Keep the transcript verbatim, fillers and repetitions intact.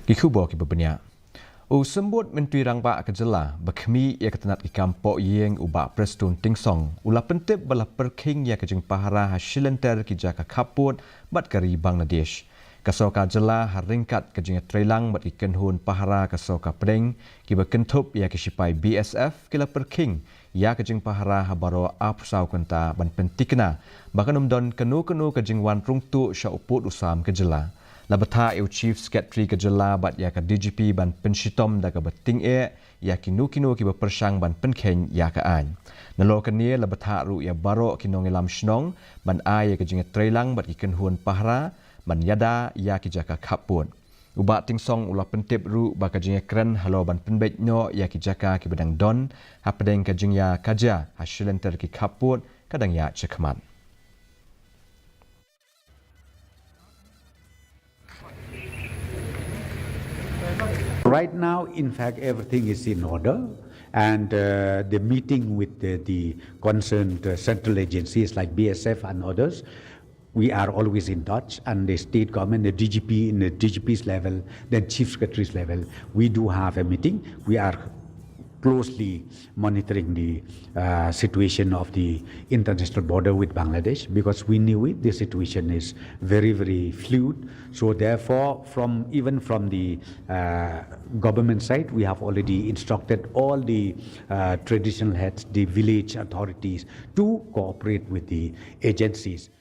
Ki khubor kiba bniah. U Symbud Myntri Rangbah ka jylla ba khmih ïa ka tnat ki kam poh ïing u Bah Prestone Tynsong u la pyntip ba la pyrkhing ïa ka jingpahara ha shilynter ki jaka khappud bad ka ri Bangladesh. Ka sorkar jylla ha ryngkat ka jingïatreilang bad ki kynhun pahara ka sorkar pdeng kiba kynthup ïa ki shipai B S F ki la pyrkhing ïa ka jingpahara ha baroh arphew saw kynta ban pyntikna ba kan ym don kano kano ka jingwan rung tuh sha u pud u sam ka jylla. La bthah ïa u Chief Secretary ka jylla bad ïa ka D G P ban pynshitom da kaba tyngeh ïa kino kino kiba pyrshang ban pynkheiñ ïa ka aiñ. Nalor kane la bthah ruh ïa baroh ki nongïalam shnong ban ai ïa ka jingïatreilang bad ki kynhun pahara ban ïada ïa ki jaka khappud. U Bah Tynsong u la pyntip ruh ba ka jingïakren halor ban pynbeit noh ïa ki jaka kiba dang don hapdeng ka jingïakajia ha shilynter ki khappud ka dang ïaid shakhmat. Right now, in fact, everything is in order, and uh, the meeting with the, the concerned uh, central agencies like B S F and others, we are always in touch, and the state government, the D G P, in the D G P's level, then Chief Secretary's level, we do have a meeting. We are closely monitoring the uh, situation of the international border with Bangladesh, because we knew it. The situation is very, very fluid. So therefore, from even from the uh, government side, we have already instructed all the uh, traditional heads, the village authorities, to cooperate with the agencies.